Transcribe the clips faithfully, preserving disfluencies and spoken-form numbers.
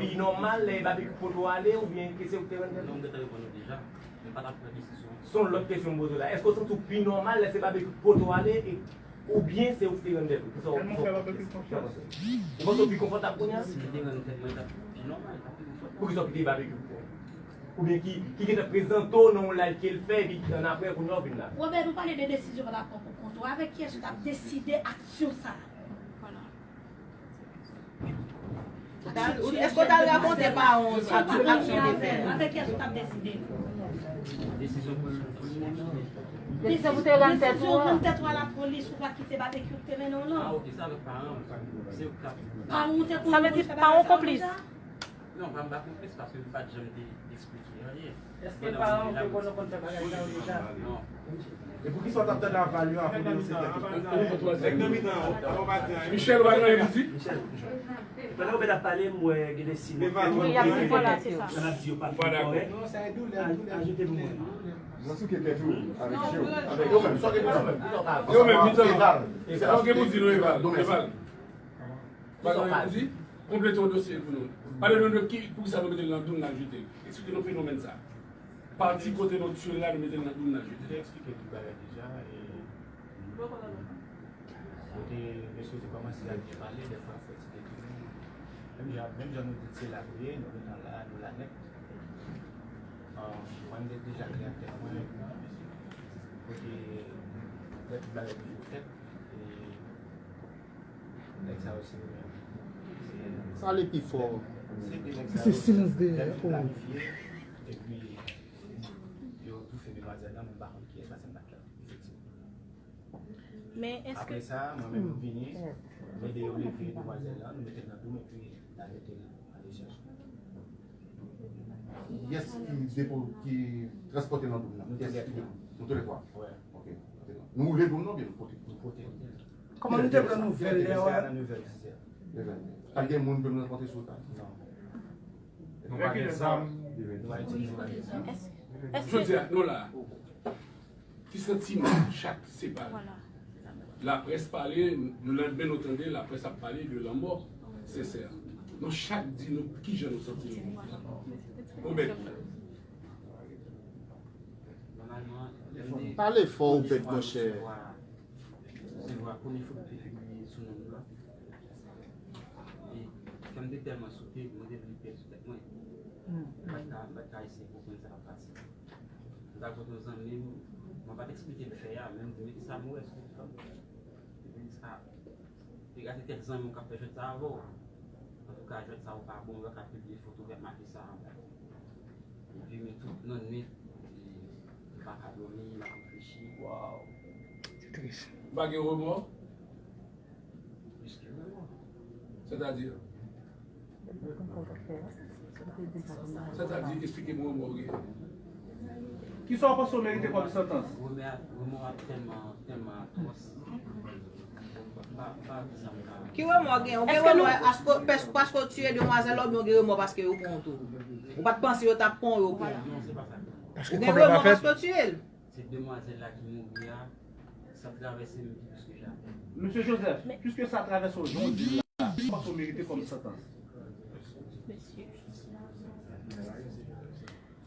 Pi nòmal lè e Babekyou k pote w ale oubyen ke se ou k te rann tèt ou? Non, m te reponn ou deja. Men m pa t ap pran desizyon. Se yon lòt kesyon m poze w la. Èske w santi w pi nòmal lè se Babekyou k pote w ale e, oubyen se ou k te rann tèt ou? Kisa w, kisa w panse? Ou panse w pi konfòtab kounye a? Si m te rann tèt mwen, li t ap pi nòmal, li t ap pi konfòtab. Poukisa w kite Babekyou pou ou? Oubyen ki, ki gentan prezante w nan yon live ke l fè, epi annapre, kounye a w vin la? Robert, ou pale de desizyon w t ap pran pou kont ou. Avèk kiyès ou t ap deside aksyon sa a? Èske w t al rakonte paran w tout aksyon w te fè? Avèk kiyès ou t ap deside? Desizyon pou l, pou l. Desizyon pou te rann tèt ou an. Desizyon rann tèt ou a lapolis, ou pa kite Babekyou k te mennen w lan. Ah, ok, sa avèk paran m. Se yo k t ap. Paran w te konn fè bagay sa deja? Non, pa m pa konplis paske m pa t janm te eksplike anyen. Èske paran w te konn konn fè bagay sa yo deja? Non. E poukisa w t ap tann aval yo avan w denonse tèt ou? Nèg nan mitan an, ou pa di anyen. Michel, ou pa gen anyen pou di? Pandan Obed ap pale, m wè gen de siy montre ke sa n ap di yo pa fin kòrèk. Ajoute pou mwen. Mwen souke tèt ou avèk je w. Avèk yo menm, sa w gen pou di? Yo menm, mitan an. Sa w gen pou di, non, Eval? Eval. Bagay yo di, konplete yon dosye pou nou. Pale nou de ki, poukisa nou mete l nan doum, n al jete l. Eksplike nou fenomèn sa. Pati kote nou tiye l la, nou mete l nan doum, n al jete l. Te eksplike tout bagay deja, e kote mesye te kòmanse ap byen pale, dèfwa fò ti detounen. Menm jan, menm jan nou di se la nou ye, nou gentan la, nou la nèt. An, mwen, m te deja klè ak tèt mwen, kote lè tout bagay toujou fèt, e Nèg sa yo se yo menm. Sa ale pi fò. Se de nèg sa yo se yo menm ki planifye, epi yo toufe demwazèl lan, men m pa konn kiyès, paske m pa t la, efektivman. Apre sa, mwen menm, m vini, m ede yo leve demwazèl lan, nou mete l nan doum, epi n al mete l an dechaj. Kiyès ki depo, ki transpòte nan doum nan? Nou tou lè twa. Nou tou lè twa? Wi. Ok. Nou woule doum nan oubyen nou pote? Nou pote. Kòman nou te pran nouvèl lè a? Pa t gen moun pou nou rankontre sou wout la? Non. Nou pa gen zam. Nou pa itilize zam. Jodi a, nou la. Ki santiman chak separe? Laprès pale, le lendemain nou tande laprès ap pale de lanmò Sensè. Nou chak di nou kijan nou santi nou. Obed. Pale fò, Obed, monchè. Resevwa premye foto ki pibliye sou non m nan. E kè m te tèlman sote, mwen te vle pèdi tèt mwen. M pa t ka, m pa t ka eseye konprann sa k ap pase. M t al kote yon zanmi m, mwen pa t eksplike l fè a, men m di, men kisa m wè sou fanm? Li di sa, degade kèk zanmi w k ap fè jwèt sa avè w. Antouka, jwèt sa ou pa bon, ou pa ka pibliye foto w ap make sa. Epi, men tout nan nwit, m pa ka dòmi, m ap reflechi. Waw. Se tris. Ou pa gen remò? Plis ke remò. Sètadi? Sètadi, eksplike mwen remò w gen. Kisa w panse w merite kòm santans? Remò a, remò a tèlman, tèlman atwòs. Ki remò w gen? Ou gen remò paske, paske w tiye demwazèl la oubyen w gen remò paske yo pran w tou? Ou pa t panse yo t ap pran w, yo pran w? Ou gen remò paske w tiye l? Se demwazèl la ki mouri a, sa travèse m pi plis ke jamè. Mesye Joseph, piske sa travèse w jan w di l la, kisa w merite kòm santans?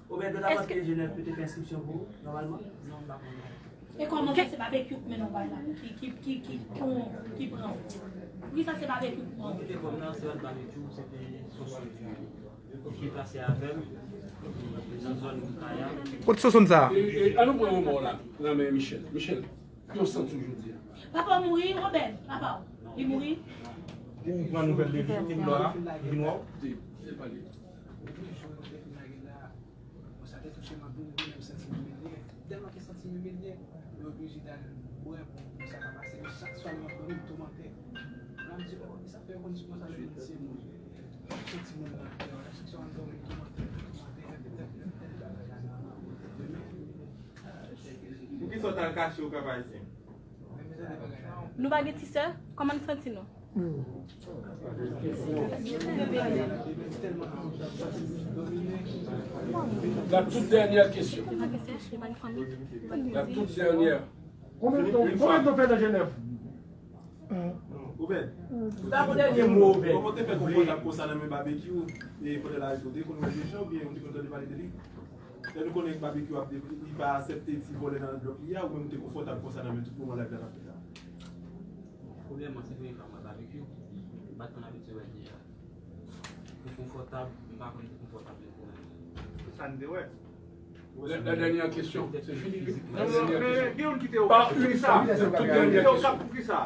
Obed, yo ta pral kite Jenèf pou te fè enskripsyon pou ou, nòmalman? Non, m pa konnen. E kòman fè se Babekyou k mennen w bay la, ki, ki, ki, ki, ki, ki pran w? Poukisa se Babekyou k pran w? Mwen kite kòm nan, se pa Babekyou, se te Sosol ki deplase avè m nan zòn Kaya. Kot Sosol sa? E, e, ann nou pran yon mò la, nan men Michel. Michel, ki w santi w jodi a? Papa w mouri, Obed, papa w. Li mouri. Ou pran nouvèl de li, ou vin wè w? Te, te pale. Bon, sa te touche m anpil, mwen menm m santi m imilye. Tèlman ke santi m imilye, mwen oblije t al bwè pou, pou sa pa pase. Men chak swa m ap dòmi, m toumante. Lè m di, "Oh, sa fè yo konn di konsa, yo konn se moun." M santi moun nan atè a. Chak swa m dòmi, m toumante, m toumante, repete, repete bagay la nan, nan, nan, nan. Poukisa w t al kache w, Kap Ayisyen? Nou pa gen ti sè? Kòman n santi nou? La toute dernière question. La toute dernière. Konbyen tan, konbyen tan w fè nan Jenèf? Obed. Sa pou dènye mo, Obed. Kòman w te fè konfòtab konsa nan men Babekyou? E pandan l arete w, te konn wè deja oubyen ou te konn tande pale de li? Lè nou konnen Babekyou ap de-, li pa aksepte ti vòlè nan blòk li a, ou menm ou te konfòtab konsa nan men tout moman live la t ap fèt la? Premyèman, se premye fwa m wè Babekyou. M pa t konn abitye wè l deja. Pou konfòtab, m pa konn pou konfòtab li pou mwen. Se sa n te wè. La, la dènyè kesyon, se fini, wi. Non, non, men gen youn ki te okap pou kisa? Tout dènyè kesyon. Ki te okap pou kisa?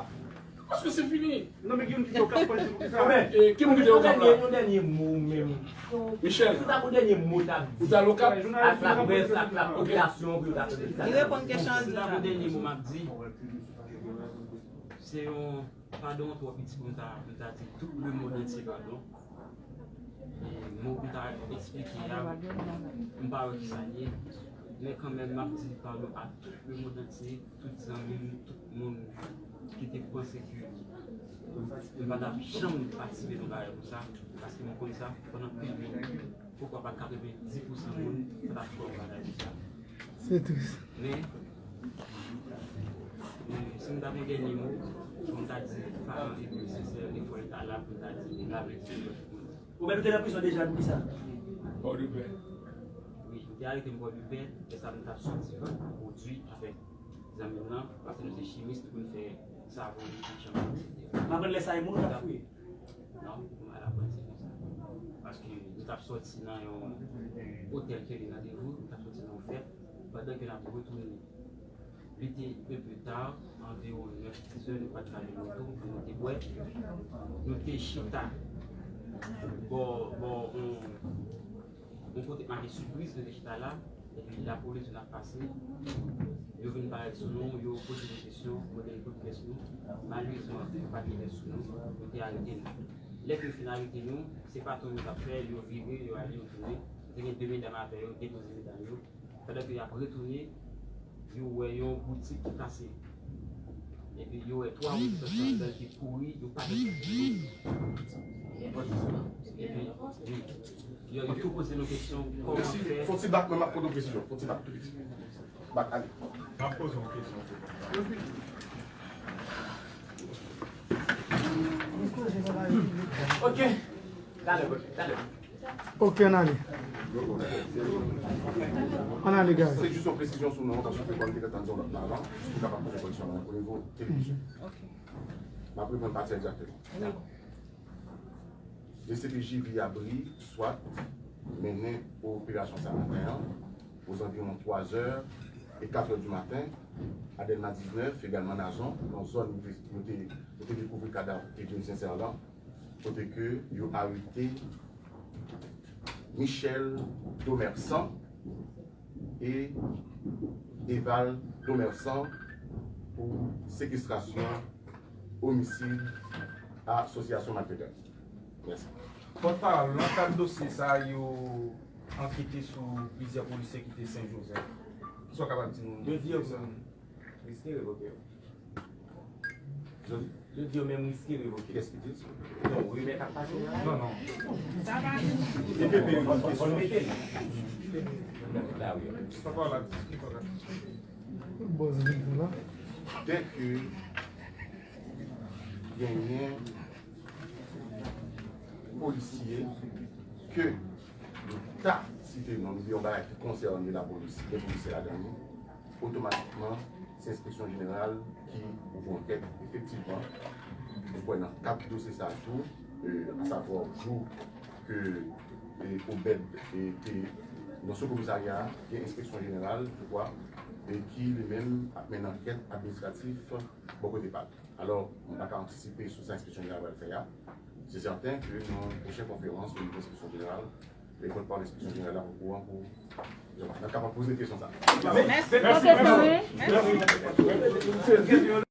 Paske se fini. Non, men gen youn ki te okap pou kisa? E, ki moun ki te okap la? Yon dènye mo menm. Michel. Ou ta pou dènye mo ta di. Ou ta lokap? Ak laprès, ak lapopilasyon, pou yo ta tande kisa. Li reponn kesyon an. Si ta pou dènye mo m ap di, se yon padon twò piti pou m ta, pou m ta di tout lemonn antye padon. E mo pou m ta eksplike a, m pa wè kisa l ye. Men kanmenm, m ap di padon a tout lemonn antye, tout zanmi m, tout moun ki te panse ke m pa t ap janm patisipe nan bagay konsa, paske m konn sa pandan pil moun. Poukwa pa katrevenndis pousan moun sa t ap fè yon bagay konsa. Se tris. Men, men, si m ta gen dènye mo, pou m ta di paran epi sè, sè, efò yo ta la pou m ta di, lave ti. Ou menm te nan prizon deja, poukisa? Pòdepè. Wi, yo te arete m Pòdepè, lè sa m t ap sòti vant pwodui avèk zanmi m nan, paske nou se chimis, nou konn fè savon, machann, etsetera. M aprann lè sa e moun ou t ap fouye? Non, m al aprann se konsa. Paske nou t ap sòti nan yon otèl ke li nan Devou, nou t ap sòti nan yon fèt, pandan ke n ap retounen. Li te enpe ta, anviwon nèf, dizè, nou pa t ka jwenn moto, nou te bwè. Nou te chita bò, bò, yon, yon kote k make Sipriz, nou te chita la. Epi lapolis vin ap pase. Yo vin parèt sou nou, yo poze nou kesyon, mande nou tout pyès nou. Malerezman, yo pa gen pyès sou nou, yo te arete nou. Lè ke yo fin arete nou, se patwon yo t ap fè, yo vire, yo ale, yo tounen. Te gen de medam avè yo, depoze medam yo. Pandan ke y ap retounen, yo wè yon boutik ki kase. Epi yo wè twa rezotan ki kouri, yo pa t. Epi, wi. Yo, yo tou poze nou kesyon, kòman fè? Fon ti bak, mwen m ap poze yon kesyon. Fon ti bak tou piti. Bak, ale. M ap poze yon kesyon. Ok. Talè, talè. Ok, ann ale. Ann ale, guys. Se jis yon presizyon sou non, paske kòm te gentan di yon lòt non avan, jis pou kapab poze koreksyon nan o nivo televizyon. Ok. M ap reprann pati a egzakteman. Wi. D C P J Viyabri, swat, mennen operasyon sa maten an, ozanviwon twa zè e kat è di maten, a Dèlma diznèf, egalman Nazon, nan zòn nou te, nou te, nou te dekouvri kadav Edwin Sincère lan, kote ke yo arete Michel Domersan e Eval Domersan pou sekestrasyon, omisid, asosyasyon malfetè. Mèsi. Pòtpawòl, nan kad dosye sa a, yo ankete sou plizyè polisye ki te Sen Jozèf. Kisa w kapab di nou? Yo di yo menm riske revoke yo. Yo di yo menm riske revoke. Kiyès ki di sa? Non, rimè k ap pase la. Non, non. Sa pa jis. Pòtpawòl la di, pòtpawòl la di. Bòz vin pou la. Dèke genyen polisye ke nou ta site non, nou di yon bagay ki konsène lapolis, gen polisye ladan li, otomatikman, se enspeksyon jeneral ki ouvri ankèt. Efektivman, nou kwè nan kad dosye sa a tou, e, asavwa jou ke, e, Obed, e, te nan sou komisarya, gen enspeksyon jeneral, je crois, e ki li menm ap mennen ankèt administratif bò kote pa l. Alò, mwen pa ka antisipe sou sa enspeksyon jeneral pral fè a. Se sèten ke nan pwochen konferans o nivo enspeksyon jeneral, e pòtpawòl enspeksyon jeneral la okouran pou n ap kapab poze kesyon sa a. Mèsi. Mèsi.